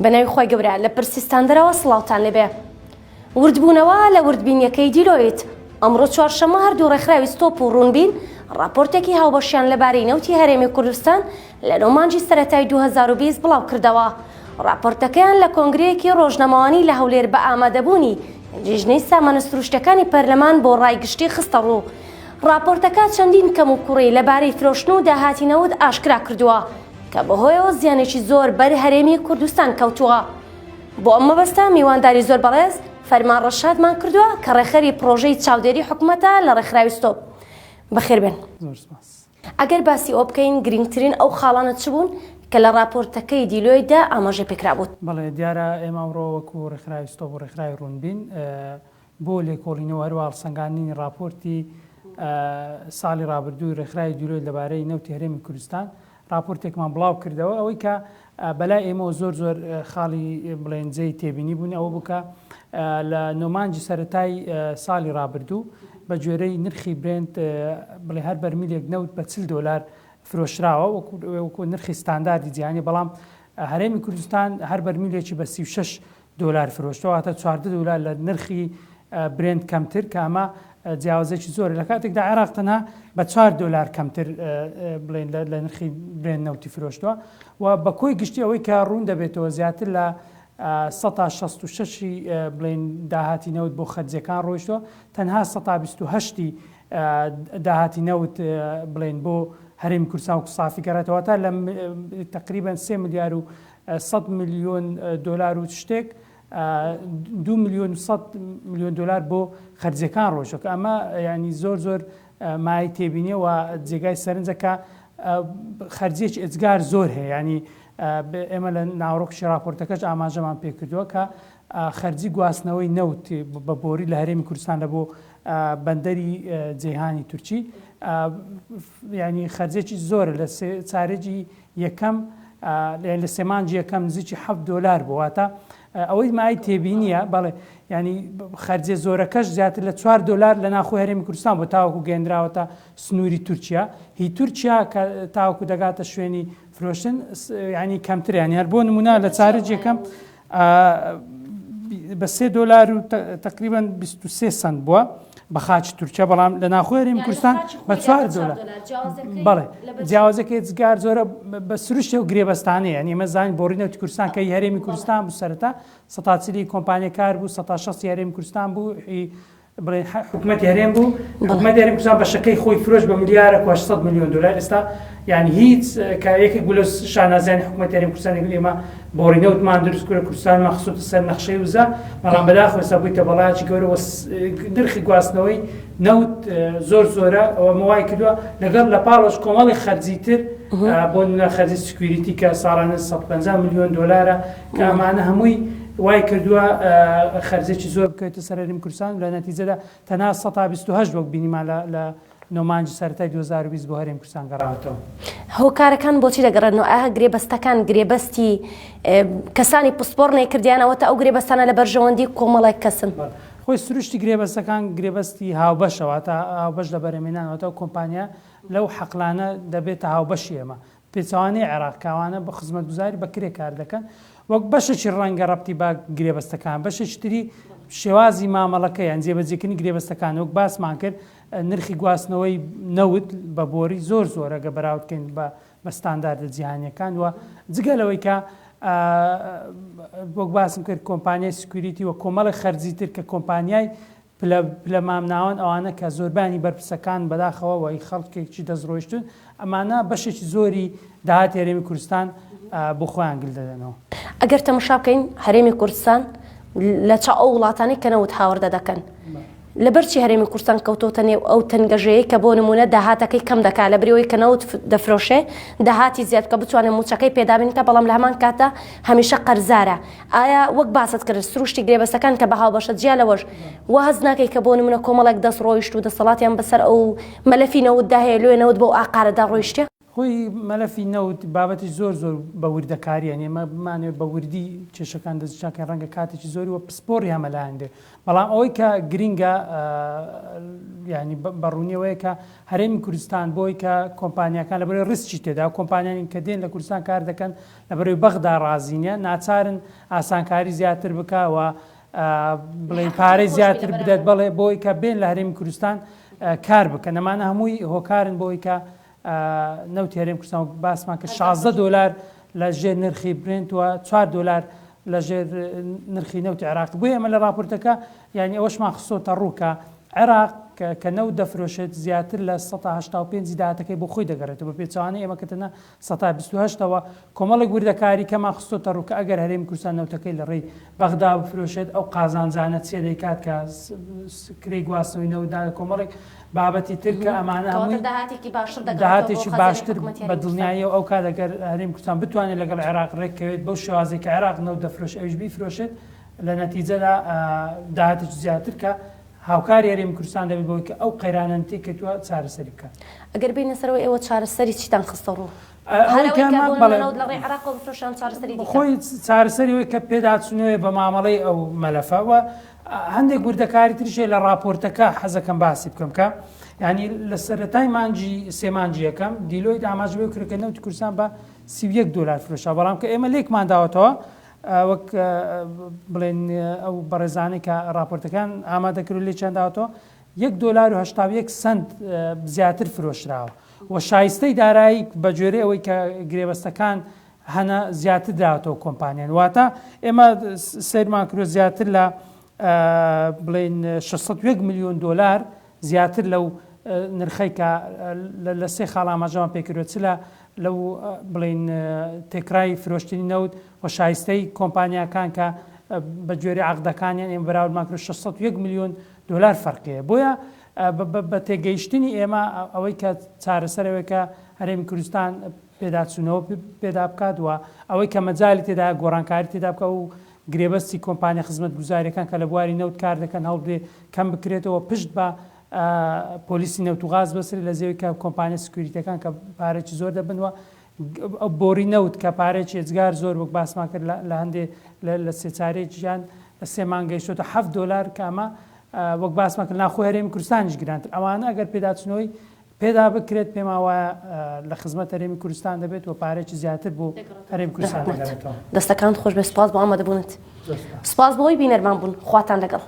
بەناوی خوای گەورە لە پرسی ستاندەرەوە سڵاوتان لێبێ. وردبوونەوە لە وردبینیەکەی دیلۆیت ئەمڕۆ چوارشەممە هەردوو ڕێکخراوی ستۆپ و ڕوونبین ڕاپۆرتێکی هاوبەشیان لەبارەی نەوتی هەرێمی کوردستان لە نۆ مانگی سەرەتای 2020 بڵاوکردەوە. ڕاپۆرتەکەیان لە کۆنگرەیەکی ڕۆژنامەوانی لە هەولێر بە ئامادەبوونی لیژنەی سامانە سروشتیەکانی پەرلەمان بۆ ڕای گشتی خستەڕوو. ڕاپۆرتەکە چەندین کەموکوڕی لەبارەی فرۆشتن و داهاتی نەوت ئاشکرا کردووە کە بەهۆیەوە زیانێکی زۆر بەر هەرێمی کوردستان کەوتووە. بۆ ئەم مەبەستە میوانداری زۆر بەڕێز فەرمان ڕەشادمان کردووە کە ڕێکخەری پڕۆژەی چاودێری حکومەتە لە ڕێکخراوی ستۆپ. بەخێربێن. زۆر سپاس. ئەگەر باسی ئەوە بکەین گرینگترین ئەو خاڵانە چ بوون کە لە ڕاپۆرتەکەی دیلۆیتدا ئاماژەی پێکرابوو؟ بەڵێ دیارە ئێمە ئەمڕۆ وەکو ڕێکخراوی ستۆپ و ڕێکخراوی ڕوونبین بۆ لێکۆڵینەوە هەروەها هەڵسەنگاندنی ڕاپۆرتی ساڵی ڕابردووی ڕێکخراوی دیلۆیت لەبارەی نەوتی هەرێمی کوردستان ڕاپۆرتێکمان بڵاو کردەوە ئەوەی کە بەلای ئێمەوە زۆر زۆر خاڵی بڵێن جێی تێبینی بوون ئەوە بوو کە لە نۆمانجی سەتای ساڵی ڕابردوو بە گوێرەی نرخی برێنت بڵێ هەر بەرمیلێک نەوت بە 40 دلار فرۆشراوە وەکو نرخی ستانداردی جیهانی بەڵام هەرێمی کوردستان هەر بەرمیلێکی بە 36 دۆلار فرۆشتووە، واتە 14 دۆلار لە نرخی برێنت کەمتر، کە ئەمە جیاوازییەکی زۆرە، لە کاتێکدا عێراق تەنها بە چوار دۆلار کەمتر بڵێن لە نرخی برێنت نەوتی فرۆشتووە و بە کۆی گشتی ئەوەی کە ڕوون دەبێتەوە زیاتر لە سەتا 66 بڵێن داهاتی نەوت بۆ خەرجیەکان ڕۆیشتووە، تەنها سەتا 28ی داهاتی نەوت بڵێن بۆ هەرێمی کوردستان وەکو سافی گەڕێتەوە، واتە لە تقریبا 3 ملیار و 100 ملیۆن دۆلار و شتێک 2 ملیۆن و 100 ملیۆن دۆلار بۆ خەرجیەکان ڕۆیشتوە کە ئەمە ینی زۆر زۆر مای تێبینیە و جێگای سەرنجە کە خەرجیەکی ئێجگار زۆر هەیە ینی ئێمە لە ناوەڕۆکشی راپۆرتەکەش ئاماژەمان پێکردووە کە خەرجی گواستنەوەی نەوت بە بۆری لە هەرێمی کوردستان لە بۆ بەندەری جەیهانی تورکی ینی خەرجێکی زۆرە لە چارێکی یەکەم لە سێ مانگی یەکەم نزیکی حەفت دۆلار بوو واتە ئەوەی مای تێبینیە بەڵێ ینی خەرجێ زۆرەکەش زیاتر لە 4 دۆلار لە ناخۆی هەرێمی کوردستان بۆ تاوەکو گەندراوەتە سنووری تورکیا هی تورکیا کە تاوەکو دەگاتە شوێنی فرۆشتن ینی کەمتر ینی هەر بۆ نمونە لە چارج یەکەم بە سێ دۆلار و تقریبا 23 سنت بووە بە خاچی تورکیا بەڵام لە ناخۆی هەرێمی کوردستان بە چوار دۆلار بەڵێ جیاوازەکەی جگار زۆرە بە سروشتی و گرێبەستانەیە یعنی ئێمە زانین بۆڕی نەوتی کوردستان کە هەرێمی کوردستان بوو سەرەتا سەتا چلی کۆمپانیا کار بوو سەتا شەستی هەرێمی کوردستان بوو بڵێن حکومەتی هەرێم بوو حکومەتی هەرێم کوردستان بەشەکەی خۆی فرۆش بە ملیارێک و 800 میلیۆن دلار ئێستا یعنی هیچ کە یەکێک بوو لە شانازیانی حکومەتی هەرێم کوردستان ئێمە بۆڕی نەوتمان دروست کرد کوردستانمان خستۆتە سەر نەخشەی وزە بەڵام بەداخەوە ئێستا بوویتە بەڵایەکی گەورە و نرخی گواستنەوەی نەوت زۆر زۆرە ئەوە وای کردووە لەگەڵ لە پاڵەش کۆمەڵی خەرجی تر بۆ نمونە خەرجی security کە ساڵانە 150 میلیۆن دلارە کە ئەمانە هەمووی وای کردووە خەرجێکی زۆر بکەوێتە سەر هەرێمی کوردستان لە نەتیجەدا تەنها 128 وەک بینیمان لە نۆ مانگی سەرەتای 2020 بۆ هەرێمی کوردستان گەڕاوەتەوە. هۆکارەکان بۆچی دەگەڕێنەوە؟ ئایا گرێبەستەکان گرێبەستی کەسانی پسپۆڕ نەیکردیان ئەوەتا ئەو گرێبەستانە لە بەرژەوەندی کۆمەڵێک کەسن؟ خۆی سروشتی گرێبەستەکان گرێبەستی هاوبەشە واتە هاوبەش لە بەرهەمهێنان واتە ئەو کۆمپانیا لەو حەقلانە دەبێتە هاوبەشی ئێمە پێچەوانەی عێراق کە ئەوانە بە خزمەتگوزاری بە کرێ کار دەکەن وەک بەشێکی ڕەنگە ڕەبتی بە گرێبەستەکان بەشێکی تری شێوازی مامەڵەکە یان جێبەجێکردنی گرێبەستەکان وەک باسمان کرد نرخی گواستنەوەی نەوت بە بۆری زۆر زۆرە گە بەراورد کەین بە بە ستانداردە جیهانیەکان و جگە لەوەی کە وەک باسم کرد کۆمپانیای security و کۆمەڵی خەرجی تر کە کۆمپانیای پلە پلە مامناوەند ئەوانە کە زۆربانی بەرپرسەکان بەداخەوە وە ئی خەڵکێکی دەست ڕۆیشتوون ئەمانە بەشێکی زۆری داهاتی هەرێمی کوردستان بۆ خۆیان گل دەدەنەوە. ئەگەر تەمەشا بکەین هەرێمی کوردستان لە چاو ئەو وڵاتانەی کە نەوت هاوردە دەکەن لەبەرچی هەرێمی کوردستان کەوتۆتە نێو ئەو تەنگەژەیەی کە بۆ نمونە داهاتەکەی کەم دەکات لەبری ئەوەی کە نەوت دەفرۆشێ داهاتی زیاد بکە بتوانێت موچەکەی پێدابین کە بەڵام لە هەمان کاتدا هەمیشە قەرزارە ئایا وەک باست کرد سروشتی گرێبەستەکان کە بە هاوبەشە جیا لەوەش وا هەست ناکەی کە بۆ نمونە کۆمەڵێک دەست ڕۆیشت و دەسەڵاتیان بەسەر ئەو مەلەفی نەوتدا هەیە لۆیە نەوت بەو ئاقارەدا ڕۆیشتە؟ خۆی مەلەفی نەوت بابەتی زۆر زۆر بە وردەکاریە ئێمە بمانەوێت بە وردی کێشەکان دەستنیشانکەین ڕەنگە کاتێکی زۆری و پسپۆڕی هەمەلایەن بێ بەڵام ئەوەی کە گرینگە ینی بە ڕوونیەوەیە کە هەرێمی کوردستان بۆی کە کۆمپانیاکان لە بەرەی ڕیسکی تێدا کۆمپانیانی کە دێن لە کوردستان کار دەکەن لە بەرەی بەغدا ڕازینە ناچارن ئاسانکاری زیاتر بکە و بڵێن پارەی زیاتر بدات بەڵێ بۆی کە بێن لە هەرێمی کوردستان کار بکەن ئەمانە هەمووی هۆکارن بۆی کە نەوتی هەرێم کوردستان وەک باسمان کرد 16 دۆلار لە ژێر نرخی برێنت و 4 دۆلار لە ژێر نرخی نەوتی عێراق بۆیە ئێمە لە راپۆرتەکە یعنی ئەوەشمان خستۆتە ڕوو کە عێراق کە نەوت دەفرۆشێت زیاتر لە 185 داهاتەکەی بۆ خۆی دەگەڕێتەوە بە پێچەوانەی ئێمە کە تەنها 28% ەوە کۆمەڵێک وردەکاری کەمان خستۆتە ڕوو کە ئەگەر هەرێمی کوردستان نەوتەکەی لە ڕێی بەغدا بفرۆشێت ئەو قازانجانە چێ دەیکات کە کرێی گواستنەوەی نەوت داوێت کۆمەڵێک بابەتی تر کە ئەمانە هەمووی داهاتێکی باشتر دەگەڕێتەوە بۆ داهاتێکی خەزێنەی باشتر حکومەتی بە هەرێمی کوردستان. دڵنیاییەوە ئەو کات ئەگەر هەرێمی کوردستان بتوانێت لەگەڵ عێراق ڕێککەوێت بەو شێوازەی کە عێراق نەوت دەفرۆشێت ئەویش بیفرۆشێت لە نەتیجەدا داهاتێکی زیاتر کە هاوکاری هەرێمی کوردستان دەبێت بەوەی کە ئەو قەیرانەن تێکەتووە چارەسەری بکات. ئەگەر بێینە سەرەوەی ئێوە چارەسەری چیتان خستە ڕوو؟ هەر ئەوەی ئەوەی کە کە ئەمە بۆ بەڵێ نموونە نەوت لە ڕێی عێراقەوە بفرۆشن یان چارەسەری دیکە؟ خۆی چارەسەری ئەوەی کە پێداچوونەوەیە بە مامەڵەی ئەو مەلەفە و هەندێک وردەکاری تریش هەیە لە ڕاپۆرتەکە حەزەکەم باسی بکەم کە یعنی لە سەرەتای مانگی سێ مانگی یەکەم دیلۆیت ئاماژە بەوە کرد کە نەوتی کوردستان بە 31 دۆلار فرۆشا بەڵام کە ئێمە لێکمان داوەتەوە وەک بڵێن ئەو بەڕێزانەی کە ڕاپۆرتەکان ئامادە کرد و لێکیان داوەتەوە یەک دۆلار و 81 سەنت زیاتر فرۆشراوە و شایستەی دارایی بە گوێرەی ئەوەی کە گرێبەستەکان هەنە زیاتر دراوەتەوە کۆمپانیان واتە ئێمە سەیرمان کردوە زیاتر لە بڵێن 601 میلیۆن دۆلار زیاتر لەو نرخەی کە لە سێ خاڵ ئاماژەمان پێکردوە چ لە لەو بڵێن تێکرای فرۆشتنی نەوت و شایستەی کۆمپانیاکان کە بە گوێرەی عەقدەکانیان ئێمە بەراوردمان کرد 601 میلیۆن دۆلار فەرقیە بۆیە بە تێگەیشتنی ئێمە ئەوەی کە چارەسەر ئەوەیە کە هەرێمی کوردستان پێداچوونەوە پێدا بکات و ئەوەی کە مەجالی تێدایە گۆڕانکاری تێدا بکات و گرێبەستی کۆمپانیا خزمەتگوزارییەکان کە لە بواری نەوت کار دەکەن هەوڵبدرێ کەم بکرێتەوە پشت بە پۆلیسی نەوت و غاز بەسرێت لە زێوی کە کۆمپانیا security ەکان کە پارێکی زۆر دەبن و بۆری نەوت کە پارێکی ئێجگار زۆر وەک باسمان کرد لە هەندێ لە سێ چارێکیان سێ مانگ گەیشتۆتە حەفت دۆلار کە ئەمە وەک باسمان کرد ناخۆی هەرێمی کوردستانیش گرانتر ئەوانە ئەگەر پێداچنەوەی پێدا بکرێت پێمان وایە لە خزمەت هەرێمی کوردستان دەبێت و پارێکی زیاتر بۆ هەرێمی کوردستان دەگەڕێتەوە. دەستەکانت خۆش بێت سوپاس بۆ ئامادەبوونت. سوپاس بۆ ئەوەی بینەرمان بوون خواتان لەگەڵ.